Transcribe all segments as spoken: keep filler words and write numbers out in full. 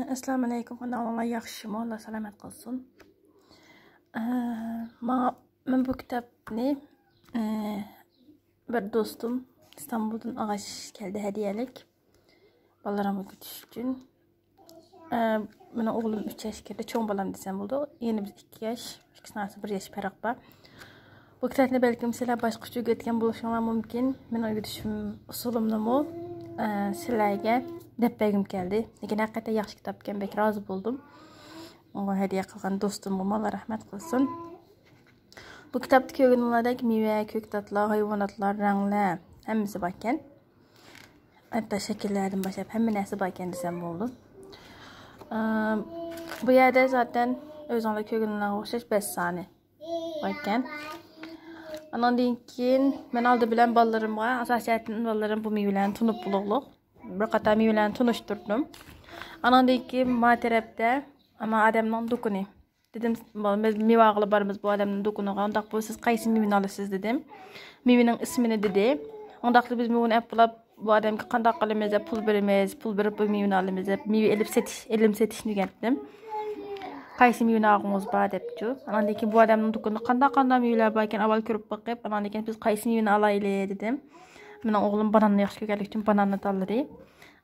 ئەسسالامۇئەلەيكۇم، قانداق ئەھۋالىڭلار، ياخشىمۇ؟ ئاللا سالامەت قىلسۇن. ئە، ماڭا، مەن بۇ كىتابنى، ئە، بىر دوستۇم ئىستانبۇلدىن ئالغاچ كەلدى ھەدىيەلىك. بالىلىرىمغا كۈتۈش ئۈچۈن. ئە، مېنىڭ ئوغلۇم ئۈچ ياش كىردى، چوڭ بالام دېسەم بولىدۇ. يەنە بىز ئىككى ياش، ئىككىسىنىڭ ئارىسىدا بىر ياش پەرق بار. بۇ كىتابنى بەلكىم سىلەر باشقىچە ئۆگەتكەن بولۇشۇڭلار مۇمكىن. مېنىڭ ئۆگىتىشىم ئۇسۇلۇمنىمۇ، ئە، سىلەرگە دەپ بەرگۈم كەلدى. لېكىن ھەقىقەتەن ياخشى كىتابكەن، بەك رازى بولدۇم. ئۇنىڭغا ھەدىيە قىلغان دوستۇمغىمۇ ئاللا رەھمەت قىلسۇن. بۇ كىتابتا كۆرگىنىڭلاردەك مېۋە، كۆكتاتلار، ھايۋاناتلار، رەڭلەر ھەممىسى باركەن. ھەتتا شەكىللەردىن باشلاپ ھەممە نەرسە باركەن دېسەم بولىدۇ. ئە، بۇ يەردە زاتەن ئۆزۈڭلار كۆرگىنىڭلارغا ئوخشاش بەش سانى باركەن. ئاناندىن كېيىن مەن ئالدى بىلەن بالىلىرىمغا، ئاساسىي جەھەتتىن بالىلىرىم بۇ مېۋىلەرنى تونۇپ بولۇقلۇق، بىر قاتار مېۋىلەرنى تونۇشتۇردۇم. ئاناندىن كېيىن ما تەرەپتە، ئەمما ئادەمنىڭ دۇكىنى. دېدىم، «بىز مېۋە ئالغىلى بارىمىز بۇ ئادەمنىڭ دۇكىنىغا. ئۇنداق بولسا سىز قايسى مېۋىنى ئالىسىز؟» دېدىم. «مېۋىنىڭ ئىسمىنى» دېدى. ئۇنداقتا بىز مېۋىنى ئەپ بولاپ، بۇ ئادەمگە قانداق قىلىمىز دەپ پۇل بېرىمىز، پۇل بېرىپ بۇ مېۋىنى ئالىمىز دەپ مېۋە ئېلىپ سېتىش، ئېلىم سېتىشنى ئۆگەتتىم. قايسى مېۋىنى ئالغۇڭىز بار دەپچۇ. ئاندىن كېيىن بۇ ئادەمنىڭ دۇكىنىدا قانداق قانداق مېۋىلەر باركەن ئاۋۋال كۆرۈپ باقىپ، ئاندىن كېيىن بىز قايسى مېۋىنى ئالايلى دېدىم. مېنىڭ ئوغلۇم باناننى ياخشى كۆرگەنلىكى ئۈچۈن باناننى تاللىدى.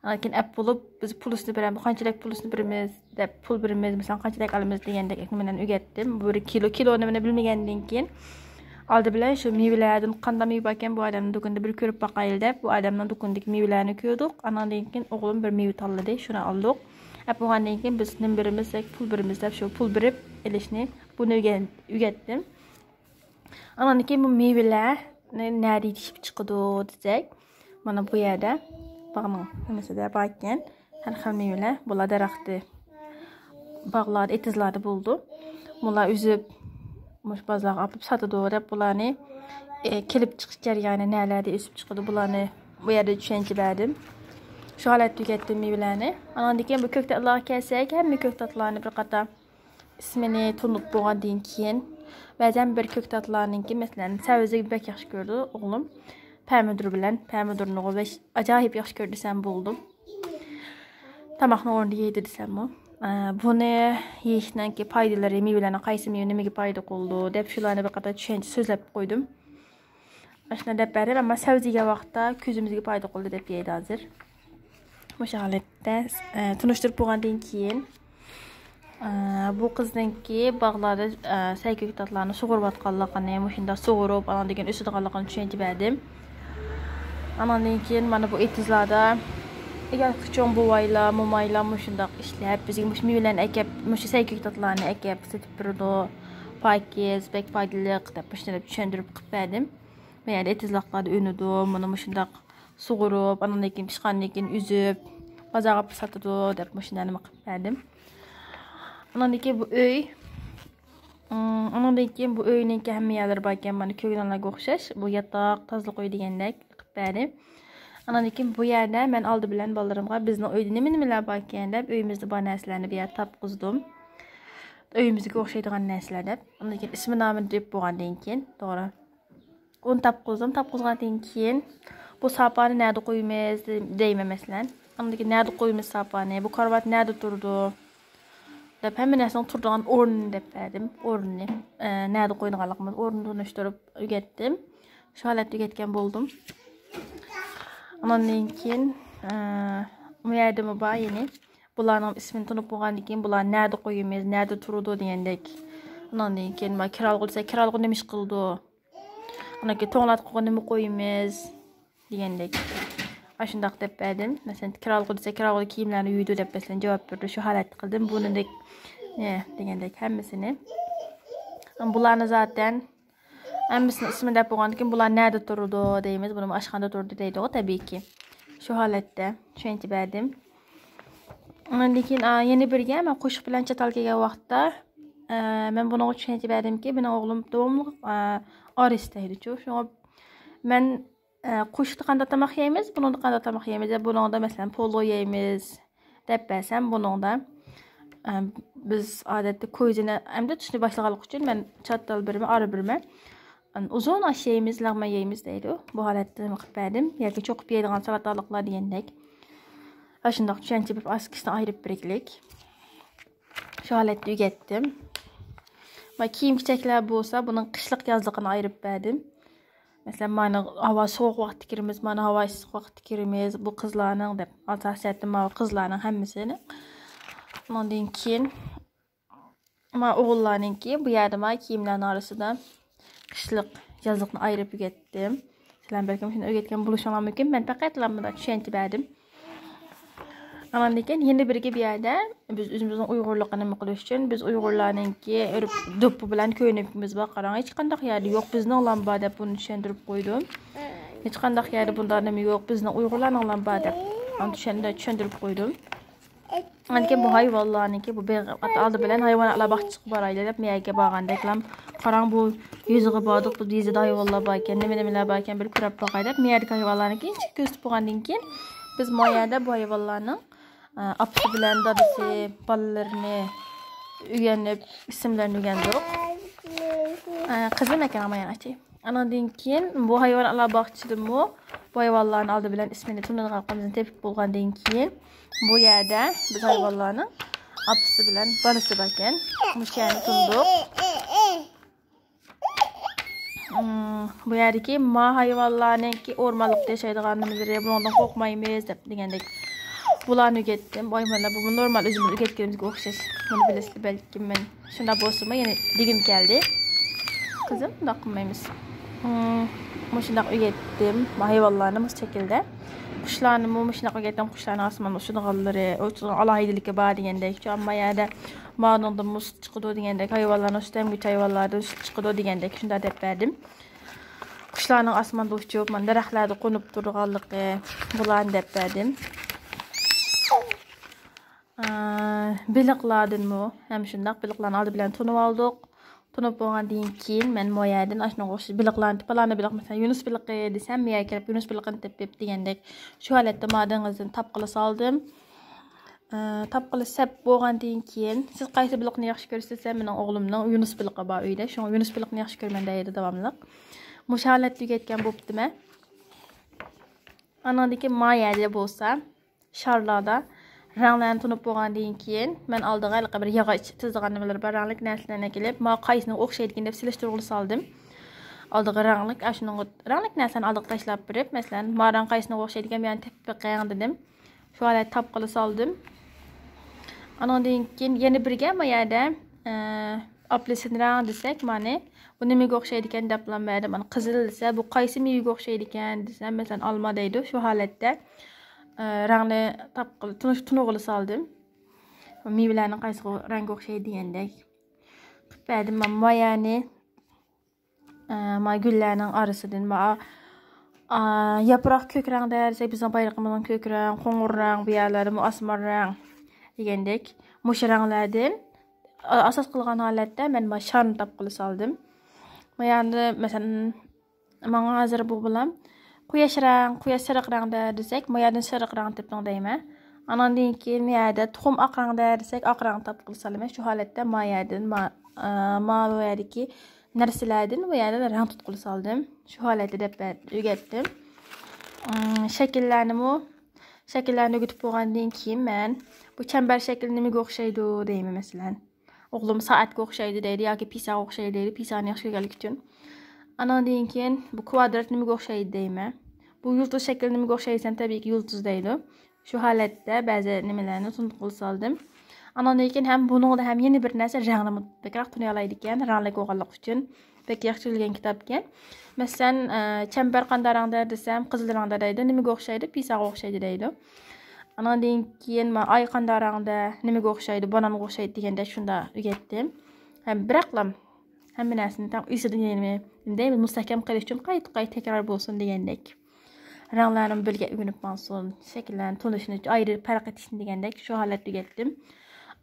لېكىن ئەپ بولۇپ، بىز پۇلىسىنى بېرەمىز، قانچىلىك پۇلىسىنى بېرىمىز دەپ، پۇل بېرىمىز، مەسىلەن، قانچىلىك ئالىمىز دېگەندەك مەن ئۆگەتتىم. بۇ بىر كىلو، كىلو نېمىنى بىلمىگەندىن كېيىن، ئالدى بىلەن شۇ مېۋىلەردىن قانداق مېۋە باركەن بۇ ئادەمنىڭ دۇكىنىدا بىر كۆرۈپ باقايلى دەپ، بۇ ئادەمنىڭ دۇكىنىدىكى مېۋىلەرنى كۆردۇق. ئاناندىن كېيىن ئوغلۇم بىر مېۋە تاللىدى، شۇنى ئالدۇق. ئەپ بولغاندىن كېيىن بىز نېمە بېرىمىز دېسەك، پۇل بېرىمىز دەپ، شۇ پۇل بېرىپ ئېلىشنى، بۇنى ئۆگەن-، ئۆگەتتىم. ئاناندىن كېيىن بۇ مېۋىلەرنى نەدە يېتىشىپ چىقىدۇ دېسەك، مانا بۇ يەردە باغنىڭ نېمىسىدە باركەن، ھەر خىل مېۋىلەر، بۇلار دەرەختى باغلاردا، ئېتىزلاردا بولىدۇ. بۇلار ئۈزۈپ، مۇشۇ بازارغا ئاپىرىپ ساتىدۇ دەپ، بۇلارنى، ئە، كېلىپ چىقىش جەريانى، نەلەردە ئۆسۈپ چىقىدۇ، بۇلارنى بۇ يەردە چۈشەنچە بەردىم. شۇ ھالەتتە ئۆگەتتىم مېۋىلەرنى. ئاناندىن كېيىن بۇ كۆكتاتلارغا كەلسەك، ھەممە كۆكتاتلارنى بىر قاتار ئىسمىنى تونۇپ بولغاندىن كېيىن، بەزەن بىر كۆكتاتلارنىڭكى، مەسىلەن، سەۋزىگە بەك ياخشى كۆرىدۇ ئوغلۇم. پەمىدۇر بىلەن، پەمىدۇرنىغۇ بەك ئاجايىپ ياخشى كۆرىدۇ دېسەم بولىدۇ. تاماقنىڭ ئورنىدا يەيدۇ دېسەممۇ. ئە، بۇنى يېيىشنىڭكى پايدىلىرى، مېۋىلەرنىڭ قايسى مېۋە نېمىگە پايدا قىلىدۇ دەپ شۇلارنى بىر قاتار چۈشەنچە سۆزلەپ قويدۇم. ئاشۇنداق دەپ بەردىم، ئەمما سەۋزە يېگەن ۋاقىتتا كۆزىمىزگە پايدا قىلدى دەپ يەيدۇ ھازىر. مۇشۇ ھالەتتە، ئە، تونۇشتۇرۇپ بولغاندىن كېيىن، ئە، بۇ قىزنىڭكى باغلاردا، ئە، سەي كۆكتاتلارنى سۇغۇرۇۋاتقانلىقىنى، مۇشۇنداق سۇغۇرۇپ، ئاناندىن كېيىن ئۆسىدىغانلىقىنى چۈشەنچە بەردىم. ئاناندىن كېيىن مانا بۇ ئېتىزلاردا ئىگە چوڭ بوۋايلار، مومايلار مۇشۇنداق ئىشلەپ، بىزگە مۇشۇ مېۋىلەرنى ئەكەپ، مۇشۇ سەي كۆكتاتلارنى ئەكەپ سېتىپ بېرىدۇ، پاكىز، بەك پايدىلىق دەپ مۇشۇنداق چۈشەندۈرۈپ قىلىپ بەردىم. بۇ يەردە ئېتىزلىقلاردا ئۈنىدۇ، مانا مۇشۇنداق سۇغۇرۇپ، ئاناندىن كېيىن پىشقاندىن كېيىن ئۈزۈپ، بازارغا ئاپىرىپ ساتىدۇ دەپ مۇشۇنداق نېمە قىلىپ بەردىم. ئاناندىن كېيىن بۇ ئۆي، ئىم، ئاناندىن كېيىن بۇ ئۆينىڭكى ھەممە يەرلىرى باركەن، مانا كۆرگىنىڭلارغا ئوخشاش، بۇ ياتاق، تازىلىق ئۆي دېگەندەك قىلىپ بەردىم. ئاناندىن كېيىن بۇ يەردە مەن ئالدى بىلەن بالىلىرىمغا بىزنىڭ ئۆيدە نېمە نېمىلەر باركەن دەپ، ئۆيىمىزدە بار نەرسىلەرنى بۇ يەردە تاپقۇزدۇم. ئۆيىمىزگە ئوخشايدىغان نەرسىلەر دەپ. ئاندىن كېيىن ئىسمى نامىنى دەپ بولغاندىن كېيىن، توغرا. ئۇنى تاپقۇزدۇم، تاپقۇزغاندىن كېيىن بۇ ساپانى نەدە قويىمىز دەيمەن مەسىلەن. ئاندىن كېيىن نەدە قويىمىز ساپانى، بۇ كارىۋات نەدە تۇرىدۇ دەپ ھەممە نەرسىنىڭ تۇرىدىغان ئورنىنى دەپ بەردىم. ئورنىنى، ئە، نەدە قويىدىغانلىقىمىز ئورنىنى تونۇشتۇرۇپ ئۆگەتتىم. شۇ ھالەتتە ئۆگەتكەن بولدۇم. ئاندىن كېيىن، ئە، بۇ يەردىمۇ بار يەنە. بۇلارنىڭ ئىسمىنى تونۇپ بولغاندىن كېيىن بۇلار نەدە قويىمىز، نەدە تۇرىدۇ دېگەندەك. ئاندىن كېيىن مانا كىرئالغۇ دېسە، كىرئالغۇ نېمە ئىش قىلىدۇ؟ ئاندىن كېيىن توڭلاتقۇغا نېمە قويىمىز؟ دېگەندەك. ئاشۇنداق دەپ بەردىم. مەسىلەن، كىرئالغۇ دېسە، كىرئالغۇ كىيىملەرنى يۇيىدۇ دەپ، مەسىلەن، جاۋاب بېرىدۇ. شۇ ھالەتتە قىلدىم. بۇنىدەك، نە، دېگەندەك ھەممىسىنى. بۇلارنى زاتەن ھەممىسىنىڭ ئىسمىنى دەپ بولغاندىن كېيىن، بۇلار نەدە تۇرىدۇ دەيمىز. بۇنى ئاشخانىدا تۇرىدۇ دەيدىغۇ، تەبىئىيكى. شۇ ھالەتتە چۈشەنچە بەردىم. ئاندىن كېيىن، ئا، يەنە بىرگە مەن قوشۇق بىلەن چاتال كەلگەن ۋاقىتتا، ئە، مەن بۇنىڭغا چۈشەنچە بەردىمكى، مېنىڭ ئوغلۇم داۋاملىق، ئە، ئارىس دەيدىچۇ. شۇڭا مەن، ئە، قوشۇقتا قانداق تاماق يەيمىز، بۇنىڭدا قانداق تاماق يەيمىز، يا بۇنىڭدا، مەسىلەن، پولۇ يەيمىز دەپ بەرسەم، بۇنىڭدا، ئە، بىز ئادەتتە كويزىنى ئەمدى تۇتۇشنى باشلىغانلىقى ئۈچۈن مەن چاتال بېرىمەن، ئارا بېرىمەن. ئۇزۇن ئاش يەيمىز، لەغمەن يەيمىز دەيدۇ. بۇ ھالەتتە نېمە قىلىپ بەردىم. ياكى چوقۇپ يەيدىغان سالاتالىقلار دېگەندەك. ئاشۇنداق چۈشەنچە بېرىپ ئاسكىسىنى ئايرىپ بېرىگلىك. شۇ ھالەتتە ئۆگەتتىم. ۋە كىيىم كېچەكلەر بولسا بۇنىڭ قىشلىق يازلىقىنى ئايرىپ بەردىم. مەسىلەن، مانا ھاۋا سوغۇق ۋاقىتتا كىرىمىز، مانا ھاۋا ئىسسىق ۋاقىتتا كىرىمىز. بۇ قىزلارنىڭ دەپ، ئاساسىيەتتە ماۋۇ قىزلارنىڭ ھەممىسىنى. ئۇنىڭدىن كېيىن ما ئوغۇللارنىڭكى بۇ يەردە ما كىيىملەرنىڭ ئارىسىدا قىشلىق، يازلىقنى ئايرىپ ئۆگەتتىم. سىلەر بەلكىم شۇنى ئۆگەتكەن بولۇشۇڭلار مۇمكىن. مەن پەقەت مۇنداق چۈشەنچە بەردىم. ئاندىن كېيىن يەنە بىرگە بۇ يەردە بىز ئۆزىمىزنىڭ ئۇيغۇرلۇقىنى نېمە قىلىش ئۈچۈن بىز ئۇيغۇرلارنىڭكى ئۆرپ دوپپا بىلەن كۆينىكىمىز بار. قاراڭ، ھېچقانداق يەردە يوق، بىزنىڭلا بار دەپ بۇنى چۈشەندۈرۈپ قويدۇم. ھېچقانداق يەردە بۇنداق نېمە يوق، بىزنىڭ ئۇيغۇرلارنىڭلا بار دەپ ئاندىن چۈشەندۈرۈپ قويدۇم. ئاندىن كېيىن بۇ ھايۋانلارنىڭكى بۇ بېغى ئالدى بىلەن ھايۋاناتلار باغچىسىغا بارايلى دەپ مەيەرگە بارغاندەكلام. قاراڭ، بۇ يېزىغا باردۇق، بۇ يېزىدا ھايۋانلار باركەن، نېمە نېمىلەر باركەن، بىر كۆرۈپ باقاي دەپ مەيەردىكى ھايۋانلارنىڭكى كۆرسىتىپ بولغاندىن كېيىن بىز ما يەردە بۇ ھايۋانلارنىڭ ئاپىسى بىلەن دادىسى، بالىلىرىنى ئۆگەنىپ، ئىسىملىرىنى ئۆگەندۇق. قىزىم ئەكەن ئاما يەنە ئاچاي. ئاناندىن كېيىن بۇ ھايۋانلار باغچىسىدىمۇ بۇ ھايۋانلارنىڭ ئالدى بىلەن ئىسمىنى تونۇيدىغانلىقىمىزنى تېپىپ بولغاندىن كېيىن بۇ يەردە بىز ھايۋانلارنىڭ ئاپىسى بىلەن بالىسى باركەن. مۇشۇ يەرنى تونۇدۇق. بۇ يەردىكى ما ھايۋانلارنىڭكى ئورمانلىقتا ياشايدىغان نېمىلىرى، بۇنىڭدىن قورقمايمىز دەپ دېگەندەك. بۇلارنى ئۆگەتتىم. بۇ ھايۋانلار بۇ نورمال ئۆزىمىز ئۆگەتكىنىمىزگە ئوخشاش. بۇنى بىلىسىلەر بەلكىم، مەن شۇنداق بولسىمۇ يەنە دېگۈم كەلدى. قىزىم، ئۇنداق قىلمايمىز. مۇشۇنداق ئۆگەتتىم. ما ھايۋانلارنى مۇشۇ شەكىلدە. قۇشلارنىمۇ مۇشۇنداق ئۆگەتتىم. قۇشلارنىڭ ئاسماندا ئۇچىدىغانلىرى، ئۇچىدىغان ئالاھىدىلىكى بار دېگەندەك. ئەمما يەردە مانىڭدىن مۇز چىقىدۇ دېگەندەك، ھايۋانلارنىڭ سۈت ئەمگۈچى ھايۋانلاردىن سۈت چىقىدۇ دېگەندەك، شۇنداق دەپ بەردىم. قۇشلارنىڭ ئاسماندا ئۇچۇپ، مانا دەرەخلەردە قونۇپ تۇرىدىغانلىقى، بۇلارنى دەپ بەردىم. ئە، بېلىقلاردىنمۇ ھەم شۇنداق بېلىقلارنى ئالدى بىلەن تونۇۋالدۇق. تونۇپ بولغاندىن كېيىن مەن مو يەردىن ئاشۇنىڭغا ئوخشاش بېلىقلارنى، پالانى بېلىق، مەسىلەن، يۇنۇس بېلىقى دېسەم، مەيەرگە كېلىپ يۇنۇس بېلىقىنى تېپىپ دېگەندەك، شۇ ھالەتتە ما دېڭىزدىن تاپقىلى سالدىم. ئە، تاپقىلى سەپ بولغاندىن كېيىن، سىز قايسى بېلىقنى ياخشى كۆرىسىز دېسە، مېنىڭ ئوغلۇمنىڭ يۇنۇس بېلىقى بار ئۆيدە، شۇڭا يۇنۇس بېلىقنى ياخشى كۆرىمەن دەيدۇ داۋاملىق. مۇشۇ ھالەتتە ئۆگەتكەن بوپتىمەن. ئانىڭدىن كېيىن ما يەردە بولسا، شارلاردا رەڭلەرنى تونۇپ بولغاندىن كېيىن، مەن ئالدىغا ھېلىقى بىر ياغاچ تىزىدىغان نېمىلىرى بار، رەڭلىك نەرسىلەرنى ئەكېلىپ، ما قايسىنىڭ ئوخشايدىكىن دەپ سېلىشتۇرغىلى سالدىم. ئالدىغا رەڭلىك، ئاشۇنىڭغا رەڭلىك نەرسىلەرنى ئالدىغا تاشلاپ بېرىپ، مەسىلەن، ما رەڭ قايسىنىڭ ئوخشايدىكەن، بۇ يەرنى تېپىپ بېقىڭ دېدىم. شۇ ھالەتتە تاپقىلى سالدىم. ئانىڭدىن كېيىن يەنە بىرگە ما يەردە، ئە، ئاپېلسىن رەڭ دېسەك، مانى، بۇ نېمىگە ئوخشايدىكەن دەپلا بەردىم. مانا قىزىل دېسە، بۇ قايسى مېۋىگە ئوخشايدىكەن دېسەم، مەسىلەن، ئالما دەيدۇ. شۇ ھالەتتە، ئە، رەڭنى تاپقىلى، تونۇش-، تونۇغىلى سالدىم. مېۋىلەرنىڭ قايسى رەڭگە ئوخشايدۇ دېگەندەك. قىلىپ بەردىم مانا ما يەرنى. ئە، ما گۈللەرنىڭ ئارىسىدىن ما، ئا، ياپراق كۆك رەڭدە دېسەك، بىزنىڭ بايرىقىمىزنىڭ كۆك رەڭ، قوڭۇر رەڭ، بۇ يەرلەردىمۇ ئاسمان رەڭ دېگەندەك. مۇشۇ رەڭلەردىن، ئا، ئاساس قىلغان ھالەتتە مەن ما شارنى تاپقىلى سالدىم. ما يەردە، مەسىلەن، ماڭا ھازىر بۇ بالام قۇياش رەڭ، قۇياش سېرىق رەڭدە دېسەك، ما يەردىن سېرىق رەڭ تېپىڭ دەيمەن. ئاناندىن كېيىن ما يەردە تۇخۇم ئاق رەڭدە دېسەك، ئاق رەڭ تاپقىلى سالىمەن. شۇ ھالەتتە ما يەردىن ما، ئا، ما بۇ يەردىكى نەرسىلەردىن بۇ يەردىن رەڭ تۇتقىلى سالدىم. شۇ ھالەتتە دەپ بەر-، ئۆگەتتىم. ئىم، شەكىللەرنىمۇ، شەكىللەرنى ئۆگىتىپ بولغاندىن كېيىن مەن بۇ چەمبەر شەكلى نېمىگە ئوخشايدۇ دەيمەن مەسىلەن. ئوغلۇم سائەتكە ئوخشايدۇ دەيدۇ ياكى پىساغا ئوخشايدۇ دەيدۇ، پىسانى ياخشى كۆرگەنلىكى ئۈچۈن. ئاناندىن كېيىن بۇ كۋادرات نېمىگە ئوخشايدۇ دەيمەن. بۇ يۇلتۇز شەكلى نېمىگە ئوخشايدۇ دېسەم، تەبىئىيكى يۇلتۇز دەيدۇ. شۇ ھالەتتە بەزى نېمىلەرنى تونۇتقىلى سالدىم. ئاناندىن كېيىن ھەم بۇنىڭدا ھەم يەنە بىر نەرسە، رەڭنىمۇ بەكرەك تونۇيالايدىكەن، رەڭلىك بولغانلىقى ئۈچۈن. بەك ياخشى تۈزۈلگەن كىتابكەن. مەسىلەن، ئە، چەمبەر قانداق رەڭدە دېسەم، قىزىل رەڭدە دەيدۇ. نېمىگە ئوخشايدۇ؟ پىساغا ئوخشايدۇ دەيدۇ. ئاناندىن كېيىن ما-، ئاي قانداق رەڭدە، نېمىگە ئوخشايدۇ؟ بانانغا ئوخشايدۇ دېگەندەك شۇنداق ئۆگەتتىم. ھەم بىراقلا ھەممە نەرسىنى تەڭ ئېسىدىن يەنە نېمە دەيمىز، مۇستەھكەم قىلىش ئۈچۈن قايتا قايتا تەكرار بولسۇن دېگەندەك. رەڭلەرنىمۇ بىلگە ئۆگىنىپ ماڭسۇن، شەكىللەرنى تونۇشىنى ئايرىپ پەرق ئېتىشنى دېگەندەك شۇ ھالەتتە ئۆگەتتىم.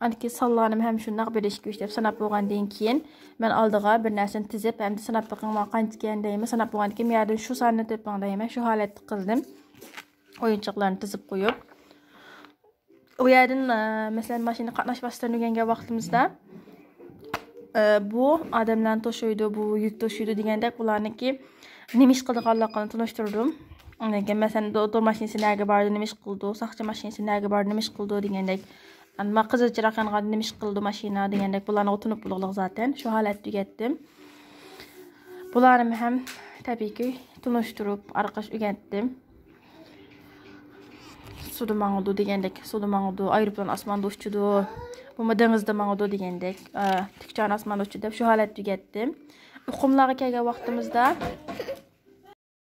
ئاندىن كېيىن سانلارنىمۇ ھەم شۇنداق بىر، ئىككى، ئۈچ دەپ ساناپ بولغاندىن كېيىن مەن ئالدىغا بىر نەرسىنى تىزىپ، ئەمدى ساناپ بېقىڭ ماڭا قانچىكەن دەيمەن. ساناپ بولغاندىن كېيىن بۇ يەردىن شۇ ساننى تېپىڭ دەيمەن. شۇ ھالەتتە قىلدىم. ئويۇنچۇقلارنى تىزىپ قويۇپ. ئۇ يەردىن، ئە، مەسىلەن، ماشىنا قاتناش ۋاسىتىلىرىنى ئۆگەنگەن ۋاقتىمىزدا، ئە، بۇ ئادەملەرنى توشۇيدۇ، بۇ يۈك توشۇيدۇ دېگەندەك ئۇلارنىڭكى نېمە ئىش قىلىدىغانلىقىنى تونۇشتۇردۇم. ئاندىن كېيىن مەسىلەن، دوختۇر ماشىنىسى نەگە بارىدۇ، نېمە ئىش قىلىدۇ، ساقچى ماشىنىسى نەگە بارىدۇ، نېمە ئىش قىلىدۇ دېگەندەك. ئەمما قىزىل چىراغ يانغاندا نېمە ئىش قىلىدۇ ماشىنا دېگەندەك، بۇلارنىڭغا تونۇپ بولغلىق زاتەن. شۇ ھالەتتە ئۆگەتتىم. بۇلارنى ھەم تەبىئىيكى تونۇشتۇرۇپ ئارقاش ئۆگەتتىم. سۇدا ماڭىدۇ دېگەندەك، سۇدا ماڭىدۇ، ئايروپىلان ئاسماندا ئۇچىدۇ، بۇمۇ دېڭىزدا ماڭىدۇ دېگەندەك، ئا، تىكچان ئاسماندا ئۇچىدۇ دەپ شۇ ھالەتتە ئۆگەتتىم. ئۇقۇملارغا كەلگەن ۋاقتىمىزدا